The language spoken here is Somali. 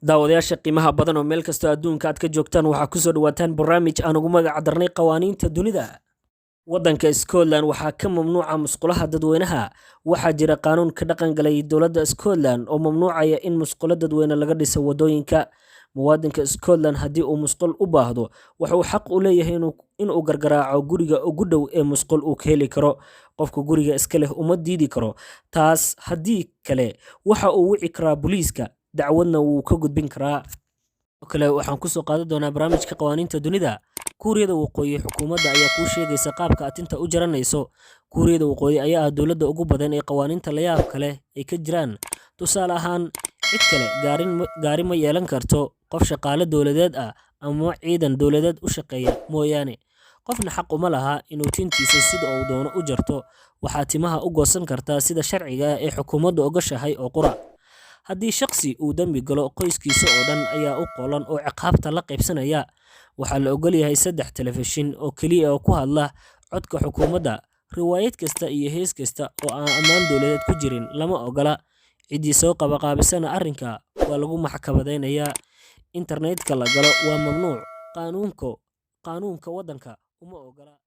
Daawadayaasha qiimaha badan oo meel kastoo adduunka aad ka joogtaan, waxaa kusoo dhawaataan barnaamij aan ugu magac darnay Qawaaniinta Dunida. Waddanka Scotland waxaa ka mamnuuca musqulaha dadweynaha. Waxaa jira qaanuun ka dhaqan galay dowladda Scotland oo mamnuucaya in musqulo dadweyne laga dhiso waddooyinka. Muwaadinka Scotland haddii uu musqul u baahdo, waxa uu xaq u leeyahay inuu gargaraaco guriga ugu dhow ee musqul uu ka heli karo. Qofka guriga iska leh uma diidi karo taas. Haddii kale, waxa uu wici karaa booliiska, dacwadna wuu ka gudbin karaa. Kale waxaan kusoo qaadan doonaa barnaamijka Qawaaniinta Dunida: Kuuriyada Waqooyi, xukuumadda ayaa kuu sheegaysa qaabka aad tinta u jaranayso. Kuuriyada Waqooyi ayaa ah dowladda ugu badan ee qawaaniinta layaabka leh ay ka jiraan. Tusaale ahaan, cid kale gaari ma yeelan karto qof shaqaale dowladeed ah ama ciidan dowladeed u shaqeeya mooyaane. Qofna xaq uma laha inuu tintiisa sida uu doono u jarto. Waxaa timaha u goosan kartaa sida sharciga ah ee xukuumaddu ogoshahay oo qura. Haddii shaqsi uu dembi galo, qoyskiisa oo dhan ayaa u qolan oo ciqaabta la qaybsanaya. Waxaa la ogol yahay saddex telefishin oo keliya oo ku hadla codka xukuumadda. Riwaayad kasta iyo hees kasta oo aan ammaan dowladeed ku jirin lama ogola. Ciddii soo qabaqaabisana arrinka waa lagu maxkamadeynayaa. Internetka la galo waa mamnuuc, qaanuunka waddanka uma ogola.